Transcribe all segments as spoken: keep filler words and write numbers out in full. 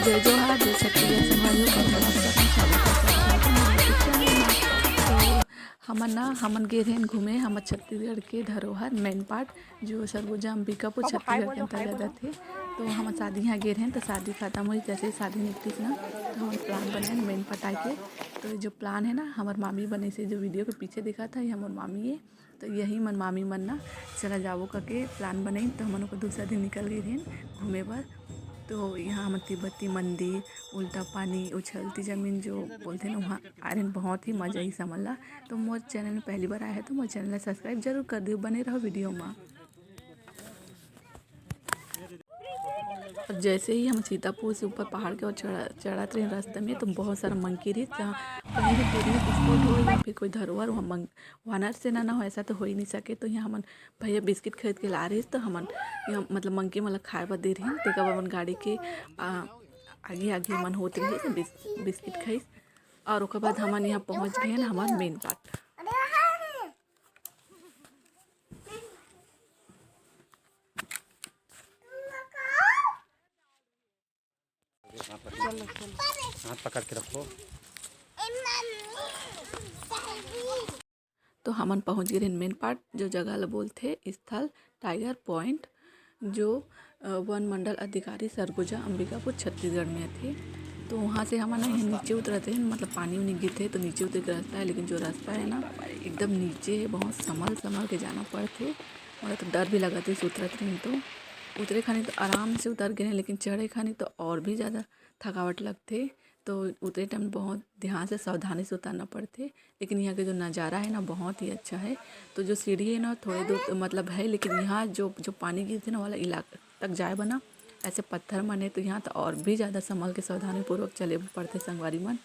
जय जोहार, जय छत्तीसगढ़ संगवारी हो, मैं आप सबके स्वागत करत हंव मोर YouTube channel में। तो हमन ना, हमन गे रहेन घूमे, हमर छत्तीसगढ़ के धरोहर main part, जो सरगुजा अंबिकापुर छत्तीसगढ़ के अंतर्गत आथे। तो हमन शादी इहाँ गे रहेन, तो शादी खत्म होइस, जैसे ही शादी निपटिस ना, तो हमन plan बनाएन main part आए के। तो जो plan है ना, हमर मामी बने से, जो video के पीछे दिखत हे, ये हमर मामी है। तो यही मन मामी मन ना चला जाबो करके plan बनाइन, तो हमन ओकर दूसरा दिन निकल गे रहेन घूमे बर। तो यहाँ हमन तिब्बती मंदिर, उल्टा पानी, उछलती जमीन जो बोलथे ना, वहाँ आए रहेन। बहुत ही मजा आइस हमन ला। तो मोर channel में पहली बार आए हे तो मोर channel ला subscribe जरूर कर दियो, बने रहो video मा। और जैसे ही हम सीतापुर से ऊपर पहाड़ के ओर चढ़ा, चढ़त रहे रास्ते में, तो बहुत सारा monkey रहिस, जहाँ कहीं भी picnic spot हो या फिर कोई धरोहर, वहाँ मंक-, वानर सेना ना हो, ऐसा तो हो ही नहीं सके। तो यहाँ हमन भैया biscuit खरीद के ला रहिस, तो हमन यहाँ, मतलब, monkey मन ला खाए बर दे रहिन। तेकर बाद हमन गाड़ी के, आ, आगे आगे मन होत रहिस, बिस-, biscuit खाइस। और ओकर बाद हमन यहाँ पहुँच गए हैं हमार main part। हाथ पकड़ के रखो। तो हमन पहुंच गे रहेन main part, जो जगह ला बोलथे स्थल Tiger Point, जो, अ, वन मंडल अधिकारी सरगुजा अंबिकापुर छत्तीसगढ़ में आथे। तो वहाँ से हमन ना यहाँ नीचे उतरत रहेन, मतलब पानी उनी गिरथे तो नीचे उतरे के रास्ता है, लेकिन जो रास्ता है ना एकदम नीचे है, बहुत संभल संभल के जाना पड़थे। मोला तो डर भी लगत रहिस उतरत रहेन, तो उतरे खानी तो आराम से उतर गे रहेन, लेकिन चढ़े खानी तो और भी ज़्यादा थकावट लगथे। तो उतरे time बहुत ध्यान से, सावधानी से उतरना पड़थे। लेकिन यहाँ के जो नज़ारा है ना, बहुत ही अच्छा है। तो जो सीढ़ी है ना, थोड़े दूर, मतलब, है, लेकिन यहाँ जो, जो पानी गिरथे ना, वाला इलाका तक जाए बर ना, ऐसे पत्थर मन है, तो यहाँ तो और भी ज़्यादा संभल के, सावधानीपूर्वक चले पड़थे, संगवारी मन।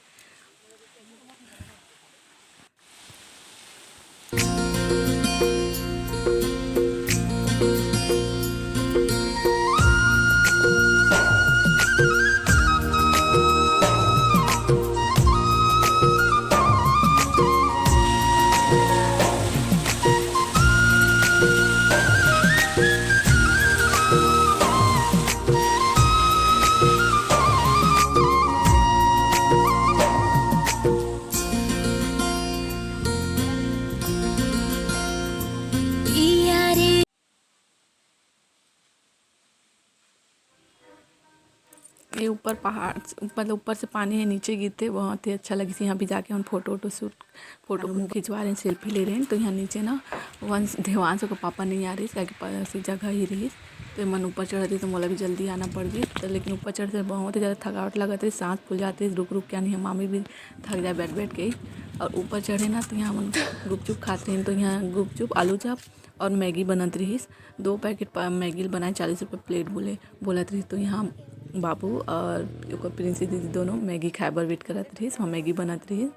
ये ऊपर पहाड़, मतलब ऊपर से पानी है, नीचे गिरथे, बहुत ही अच्छा लगिस। यहाँ भी जाके हम photo वोटो shoot, photo खिंचवा रहे हैं, selfie ले रहे हैं। तो यहाँ नीचे ना वंश, देवांश के पापा नहीं आ रहिस, काहे कि प-, ऐसी जगह ही रहिस। तो मन ऊपर चढ़त रहिस, तो मोला भी जल्दी आना पड़ गइस। तो लेकिन ऊपर चढ़ते बहुत ही ज़्यादा थकावट लगत रहिस, सांस फूल जात रहिस, रुक रुक के आनी है, मामी भी थक जाए बैठ बैठ के। और ऊपर चढ़े ना, तो यहाँ हमन गुपचुप खात रहिन, तो यहाँ गुपचुप, आलू चॉप और मैगी बनत रहिस। दो packet पा-, मैगी ल बनाए, चालीस रुपये plate बोले, बोलत रहिस। तो यहाँ बाबू और ओकर प्रिंसी दीदी दोनों मैगी खाए बर wait करत रहिस, वहाँ मैगी बनत रहिस।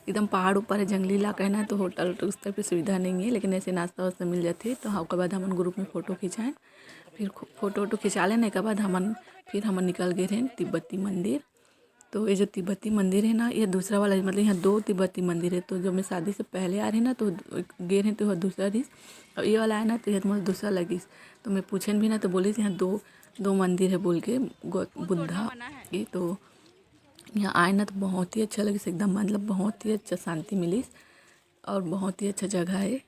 एकदम पहाड़ ऊपर है, जंगली इलाका है ना, तो होटल वोटल उस तरह की सुविधा नहीं है, लेकिन ऐसे नाश्ता वास्ता मिल जाथे। तो हाँ, ओकर बाद हमन group में photo खिंचाएन, फिर खु-, photo वोटो खिंचा लेने के बाद हमन, फिर हमन निकल गए रहेन तिब्बती मंदिर। तो ये जो तिब्बती मंदिर है ना, ये दूसरा वाला, मतलब यहाँ दो तिब्बती मंदिर है। तो जब मैं शादी से पहले आ रहे ना, तो एक गे रहे तो वह दूसरा रहिस, और ये वाला आए ना, तो ये मोला दूसरा लगिस। तो मैं पूछेन भी ना, तो बोलिस यहाँ दो, दो मंदिर है बोल के, गौ-, बुद्धा के। तो यहाँ आए ना, तो बहुत ही अच्छा लगिस एकदम, मतलब बहुत ही अच्छा शांति मिलिस और बहुत ही अच्छा जगह है।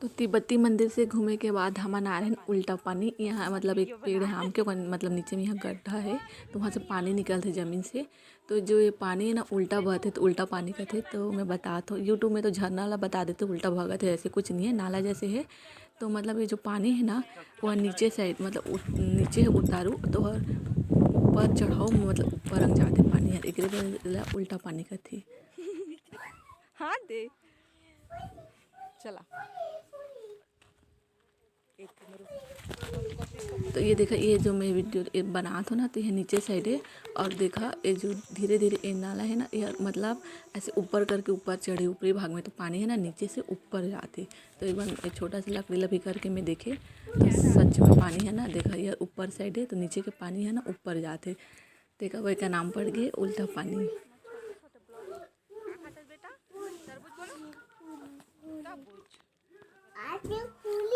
तो तिब्बती मंदिर से घूमे के बाद हमन आ रहे हैं उल्टा पानी। यहाँ मतलब एक पेड़ है आम के, ओकर मतलब नीचे में यहाँ गड्ढा है, तो वहाँ से पानी निकलते जमीन से। तो जो ये पानी है ना, उल्टा बहते तो उल्टा पानी कहते। तो मैं बतात हूँ, YouTube में तो झरना ला बता देते, उल्टा बहत है, ऐसे कुछ नहीं है, नाला जैसे है। तो मतलब ये जो पानी है ना, वो नीचे साइड मतलब उत-, नीचे है उतारू, तो और ऊपर चढ़ाव में मतलब ऊपर अंग जाते पानी है, एकरे बर एला उल्टा पानी कहते। हाँ दे, चला। तो ये देखा, ये जो मैं वीडियो ये बनात हूँ ना, तो ये नीचे साइड है। और देखा, ये जो धीरे धीरे ये नाला है ना, ये मतलब ऐसे ऊपर करके ऊपर चढ़े, ऊपरी भाग में तो पानी है ना, नीचे से ऊपर जाते। तो एक बार ये छोटा सा लकड़ी लभी करके मैं देखे, तो सच में पानी है ना, देखा, ये ऊपर साइड है, तो नीचे के पानी है ना, ऊपर जाते। देखा, वही का नाम पड़ गए उल्टा पानी।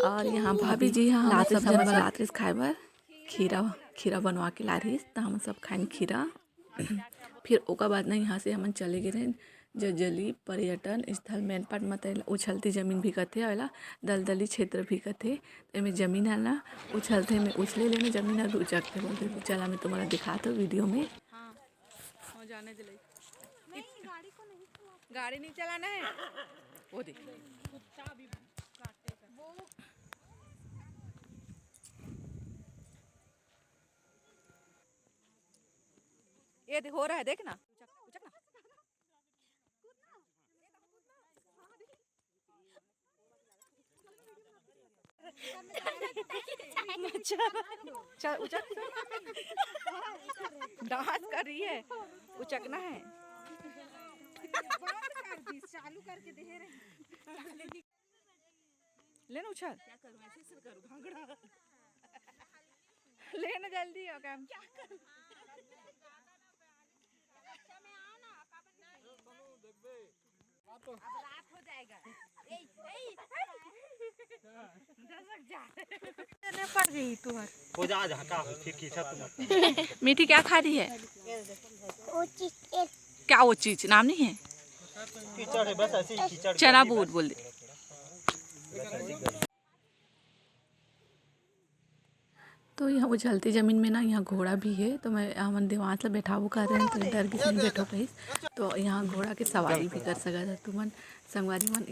और यहाँ भाभी जी ह हमन सब झन बर लात रिहिस खाए बर खीरा, खीरा बनवा के ला रिहिस, त हमन सब खाइन खीरा। फिर ओकर बाद ना यहाँ से हमन चले गे रहेन जजली पर्यटन स्थल, मैनपाट म तेला उछलती जमीन भी कथे, अउ एला दलदली क्षेत्र भी कथे। एमे जमीन ह ना उछलथे, एमे उछले ले ना जमीन ह उचकथे बोलथे। तो चला, मैं तुम्हारा दिखात हूँ वीडियो में। हाँ, हाँ, जाने दे ले। गाड़ी नहीं चलाना है। वो देख। ये दे-, हो रहा है, देख ना। उचक, उचक ना। अच्छा। चल, उचक। डांस कर रही है, उचकना है। बंद कर दी, चालू करके दे रहे। ले ना उछल। क्या करूँ, ऐसे, ऐसे करूँ, भांगड़ा। ले ना जल्दी हो काम। क्या करूँ? अब रात हो जाएगा। ए, ए, दसक जा। पड़ गई तुहर। हो जा, जा, का हो, फिर खींचा तुम। मीठी क्या खा रही है? वो चीज, एक क्या वो चीज? नाम नहीं है? कीचड़ है, बस ऐसे ही कीचड़। चना बूट बोल दे। तो यहाँ उछलती जमीन में ना, यहाँ घोड़ा भी है, तो मैं हमन देवांश ला बैठाबो कर रहे हैं, तो डर के नहीं बैठो कहिस। तो यहाँ घोड़ा के सवारी भी कर सकत ह तुमन संगवारी मन।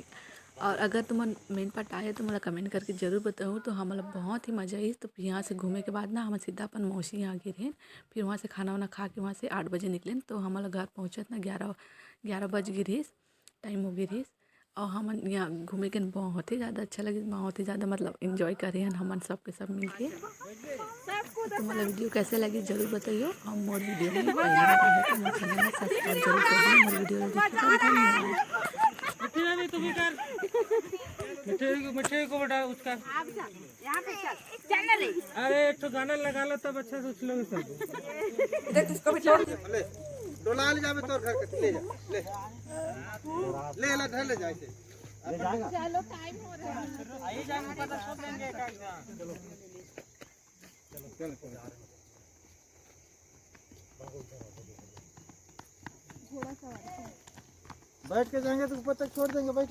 और अगर तुमन मैनपाट आए तो मोला कमेंट करके जरूर बताओ। तो हमला बहुत ही मजा आई। तो यहाँ से घूमे के बाद ना हमन सीधा अपन मौसी यहाँ गे रहेन, फिर वहाँ से खाना वाना खा के वहाँ से आठ बजे निकलेन। तो हमला घर पहुँचत ना ग्यारह, ग्यारह बज गे रहिस, टाइम हो गे रहिस। और हमन यहाँ घूमे के बहुत ही ज़्यादा अच्छा लगे, बहुत ही ज़्यादा मतलब एंजॉय करे हन हमन सब के सब मिलके। तो तुम्हारा वीडियो कैसे लगे जरूर बताइयो। हम मोर वीडियो में पहली बार आए तो मोर चैनल में सब्सक्राइब जरूर कर दियो। मोर वीडियो ला देखे बर धन्यवाद। मिठे रानी, तू भी कर। मिठे, मिठे को बेटा उसका। यहाँ पे चल, चल ना रे। अरे, एक ठो गाना लगा लो, तब अच्छा से उछलोगे सब। देख, इसको भी छोड़ दे। ले, डोला ले जाबे तोर घर के, ले जा, ले। ले, ले, धर ले जा इसे। चलो, टाइम हो रहा है। आइए, जाएंगे, ऊपर तक छोड़ देंगे एक आध। चलो, चलो। बैठ के जाएंगे तो ऊपर तक छोड़ देंगे, बैठ।